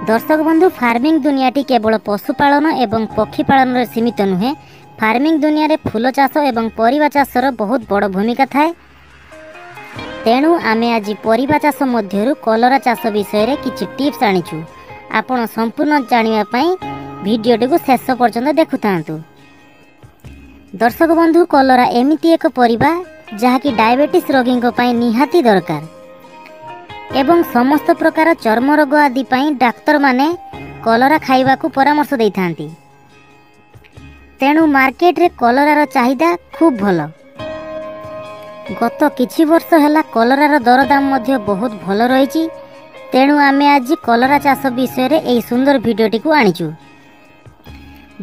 ଦର୍ଶକ ବନ୍ଧୁ, ଫାର୍ମିଂ ଦୁନିଆଟି କେବଳ ପଶୁପାଳନ ଏବଂ ପକ୍ଷୀ ପାଳନରେ ସୀମିତ ନୁହେଁ। ଫାର୍ମିଂ ଦୁନିଆରେ ଫୁଲ ଚାଷ ଏବଂ ପରିବା ଚାଷର ବହୁତ ବଡ଼ ଭୂମିକା ଥାଏ। ତେଣୁ ଆମେ ଆଜି ପରିବା ଚାଷ ମଧ୍ୟରୁ କଲରା ଚାଷ ବିଷୟରେ କିଛି ଟିପ୍ସ ଆଣିଛୁ। ଆପଣ ସମ୍ପୂର୍ଣ୍ଣ ଜାଣିବା ପାଇଁ ଭିଡ଼ିଓଟିକୁ ଶେଷ ପର୍ଯ୍ୟନ୍ତ ଦେଖୁଥାନ୍ତୁ। ଦର୍ଶକ ବନ୍ଧୁ, କଲରା ଏମିତି ଏକ ପରିବା ଯାହାକି ଡାଇବେଟିସ୍ ରୋଗୀଙ୍କ ପାଇଁ ନିହାତି ଦରକାର ଏବଂ ସମସ୍ତ ପ୍ରକାର ଚର୍ମ ରୋଗ ଆଦି ପାଇଁ ଡାକ୍ତରମାନେ କଲରା ଖାଇବାକୁ ପରାମର୍ଶ ଦେଇଥାନ୍ତି। ତେଣୁ ମାର୍କେଟରେ କଲରାର ଚାହିଦା ଖୁବ୍ ଭଲ। ଗତ କିଛି ବର୍ଷ ହେଲା କଲରାର ଦରଦାମ ମଧ୍ୟ ବହୁତ ଭଲ ରହିଛି। ତେଣୁ ଆମେ ଆଜି କଲରା ଚାଷ ବିଷୟରେ ଏହି ସୁନ୍ଦର ଭିଡ଼ିଓଟିକୁ ଆଣିଛୁ।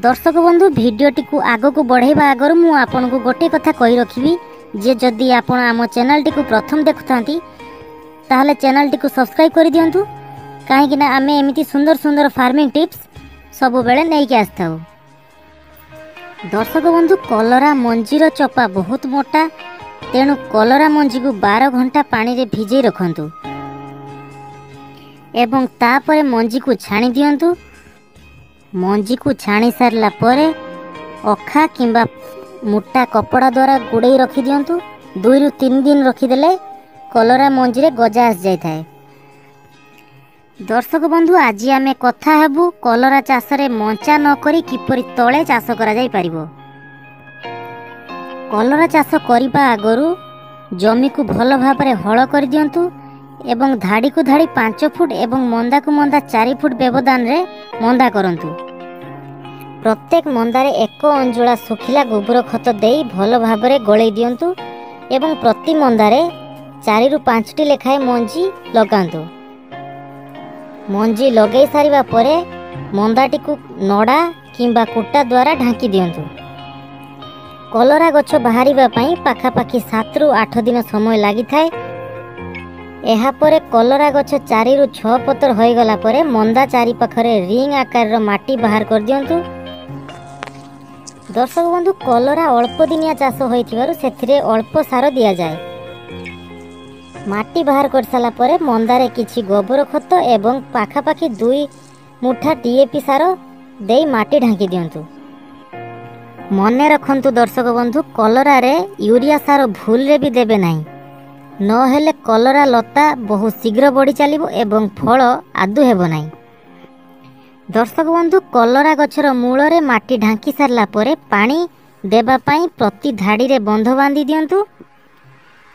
ଦର୍ଶକ ବନ୍ଧୁ, ଭିଡ଼ିଓଟିକୁ ଆଗକୁ ବଢ଼ାଇବା ଆଗରୁ ମୁଁ ଆପଣଙ୍କୁ ଗୋଟିଏ କଥା କହି ରଖିବି ଯେ ଯଦି ଆପଣ ଆମ ଚ୍ୟାନେଲଟିକୁ ପ୍ରଥମ ଦେଖୁଥାନ୍ତି, ତାହେଲେ ଚ୍ୟାନେଲଟିକୁ ସବସ୍କ୍ରାଇବ୍ କରିଦିଅନ୍ତୁ, କାହିଁକିନା ଆମେ ଏମିତି ସୁନ୍ଦର ସୁନ୍ଦର ଫାର୍ମିଂ ଟିପ୍ସ ସବୁବେଳେ ନେଇକି ଆସିଥାଉ। ଦର୍ଶକ ବନ୍ଧୁ, କଲରା ମଞ୍ଜିର ଚୋପା ବହୁତ ମୋଟା, ତେଣୁ କଲରା ମଞ୍ଜିକୁ 12 ଘଣ୍ଟା ପାଣିରେ ଭିଜେଇ ରଖନ୍ତୁ ଏବଂ ତାପରେ ମଞ୍ଜିକୁ ଛାଣି ଦିଅନ୍ତୁ। ମଞ୍ଜିକୁ ଛାଣି ସାରିଲା ପରେ ଅଖା କିମ୍ବା ମୋଟା କପଡ଼ା ଦ୍ୱାରା ଗୁଡ଼େଇ ରଖିଦିଅନ୍ତୁ। 2ରୁ 3 ଦିନ ରଖିଦେଲେ କଲରା ମଞ୍ଜିରେ ଗଜା ଆସିଯାଇଥାଏ। ଦର୍ଶକ ବନ୍ଧୁ, ଆଜି ଆମେ କଥା ହେବୁ କଲରା ଚାଷରେ ମଞ୍ଚା ନ କରି କିପରି ତଳେ ଚାଷ କରାଯାଇପାରିବ। କଲରା ଚାଷ କରିବା ଆଗରୁ ଜମିକୁ ଭଲ ଭାବରେ ହଳ କରିଦିଅନ୍ତୁ ଏବଂ ଧାଡ଼ିକୁ ଧାଡ଼ି 5 ଫୁଟ ଏବଂ ମନ୍ଦାକୁ ମନ୍ଦା 4 ଫୁଟ ବ୍ୟବଧାନରେ ମନ୍ଦା କରନ୍ତୁ। ପ୍ରତ୍ୟେକ ମନ୍ଦାରେ 1 ଅଞ୍ଜୁଳା ଶୁଖିଲା ଗୋବର ଖତ ଦେଇ ଭଲ ଭାବରେ ଗୋଳେଇ ଦିଅନ୍ତୁ ଏବଂ ପ୍ରତି ମନ୍ଦାରେ 4ରୁ 5ଟି ଲେଖାଏଁ ମଞ୍ଜି ଲଗାନ୍ତୁ। ମଞ୍ଜି ଲଗାଇ ସାରିବା ପରେ ମନ୍ଦାଟିକୁ ନଡ଼ା କିମ୍ବା କୁଟା ଦ୍ୱାରା ଢାଙ୍କି ଦିଅନ୍ତୁ। କଲରା ଗଛ ବାହାରିବା ପାଇଁ ପାଖାପାଖି 7ରୁ 8 ଦିନ ସମୟ ଲାଗିଥାଏ। ଏହାପରେ କଲରା ଗଛ 4ରୁ 6 ପତ୍ର ହୋଇଗଲା ପରେ ମନ୍ଦା ଚାରିପାଖରେ ରିଙ୍ଗ ଆକାରର ମାଟି ବାହାର କରିଦିଅନ୍ତୁ। ଦର୍ଶକ ବନ୍ଧୁ, କଲରା ଅଳ୍ପ ଦିନିଆ ଚାଷ ହୋଇଥିବାରୁ ସେଥିରେ ଅଳ୍ପ ସାର ଦିଆଯାଏ। ମାଟି ବାହାର କରିସାରିଲା ପରେ ମନ୍ଦାରେ କିଛି ଗୋବର ଖତ ଏବଂ ପାଖାପାଖି 2 ମୁଠା ଡିଏପି ସାର ଦେଇ ମାଟି ଢାଙ୍କି ଦିଅନ୍ତୁ। ମନେ ରଖନ୍ତୁ ଦର୍ଶକ ବନ୍ଧୁ, କଲରାରେ ୟୁରିଆ ସାର ଭୁଲରେ ବି ଦେବେ ନାହିଁ, ନହେଲେ କଲରା ଲତା ବହୁତ ଶୀଘ୍ର ବଢ଼ି ଚାଲିବ ଏବଂ ଫଳ ଆଦୌ ହେବ ନାହିଁ। ଦର୍ଶକ ବନ୍ଧୁ, କଲରା ଗଛର ମୂଳରେ ମାଟି ଢାଙ୍କି ସାରିଲା ପରେ ପାଣି ଦେବା ପାଇଁ ପ୍ରତି ଧାଡ଼ିରେ ବନ୍ଧ ବାନ୍ଧି ଦିଅନ୍ତୁ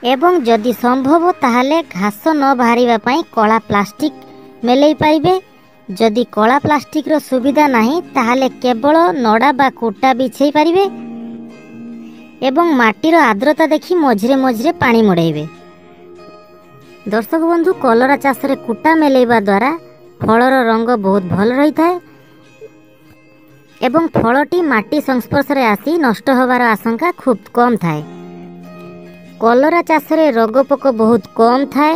ଏବଂ ଯଦି ସମ୍ଭବ ତାହେଲେ ଘାସ ନ ବାହାରିବା ପାଇଁ କଳା ପ୍ଲାଷ୍ଟିକ୍ ମେଲେଇ ପାରିବେ। ଯଦି କଳା ପ୍ଲାଷ୍ଟିକ୍ର ସୁବିଧା ନାହିଁ, ତାହେଲେ କେବଳ ନଡ଼ା ବା କୁଟା ବିଛେଇ ପାରିବେ ଏବଂ ମାଟିର ଆର୍ଦ୍ରତା ଦେଖି ମଝିରେ ମଝିରେ ପାଣି ମଡ଼େଇବେ। ଦର୍ଶକ ବନ୍ଧୁ, କଲରା ଚାଷରେ କୁଟା ମେଲେଇବା ଦ୍ୱାରା ଫଳର ରଙ୍ଗ ବହୁତ ଭଲ ରହିଥାଏ ଏବଂ ଫଳଟି ମାଟି ସଂସ୍ପର୍ଶରେ ଆସି ନଷ୍ଟ ହେବାର ଆଶଙ୍କା ଖୁବ୍ କମ୍ ଥାଏ। କଲରା ଚାଷରେ ରୋଗ ପୋକ ବହୁତ କମ୍ ଥାଏ।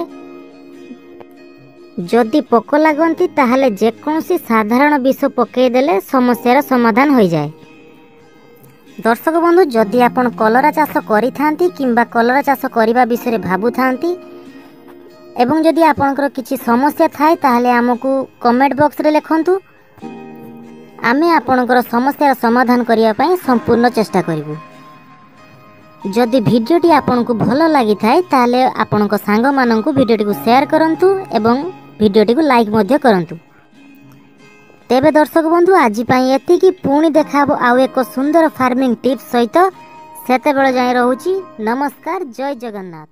ଯଦି ପୋକ ଲାଗନ୍ତି, ତାହେଲେ ଯେକୌଣସି ସାଧାରଣ ବିଷ ପକାଇଦେଲେ ସମସ୍ୟାର ସମାଧାନ ହୋଇଯାଏ। ଦର୍ଶକ ବନ୍ଧୁ, ଯଦି ଆପଣ କଲରା ଚାଷ କରିଥାନ୍ତି କିମ୍ବା କଲରା ଚାଷ କରିବା ବିଷୟରେ ଭାବୁଥାନ୍ତି ଏବଂ ଯଦି ଆପଣଙ୍କର କିଛି ସମସ୍ୟା ଥାଏ, ତାହେଲେ ଆମକୁ କମେଣ୍ଟ ବକ୍ସରେ ଲେଖନ୍ତୁ। ଆମେ ଆପଣଙ୍କର ସମସ୍ୟାର ସମାଧାନ କରିବା ପାଇଁ ସମ୍ପୂର୍ଣ୍ଣ ଚେଷ୍ଟା କରିବୁ। ଯଦି ଭିଡ଼ିଓଟି ଆପଣଙ୍କୁ ଭଲ ଲାଗିଥାଏ, ତାହେଲେ ଆପଣଙ୍କ ସାଙ୍ଗମାନଙ୍କୁ ଭିଡ଼ିଓଟିକୁ ସେୟାର କରନ୍ତୁ ଏବଂ ଭିଡ଼ିଓଟିକୁ ଲାଇକ୍ ମଧ୍ୟ କରନ୍ତୁ। ତେବେ ଦର୍ଶକ ବନ୍ଧୁ, ଆଜି ପାଇଁ ଏତିକି। ପୁଣି ଦେଖାହେବ ଆଉ ଏକ ସୁନ୍ଦର ଫାର୍ମିଂ ଟିପ୍ସ ସହିତ। ସେତେବେଳେ ଯାଏଁ ରହୁଛି। ନମସ୍କାର, ଜୟ ଜଗନ୍ନାଥ।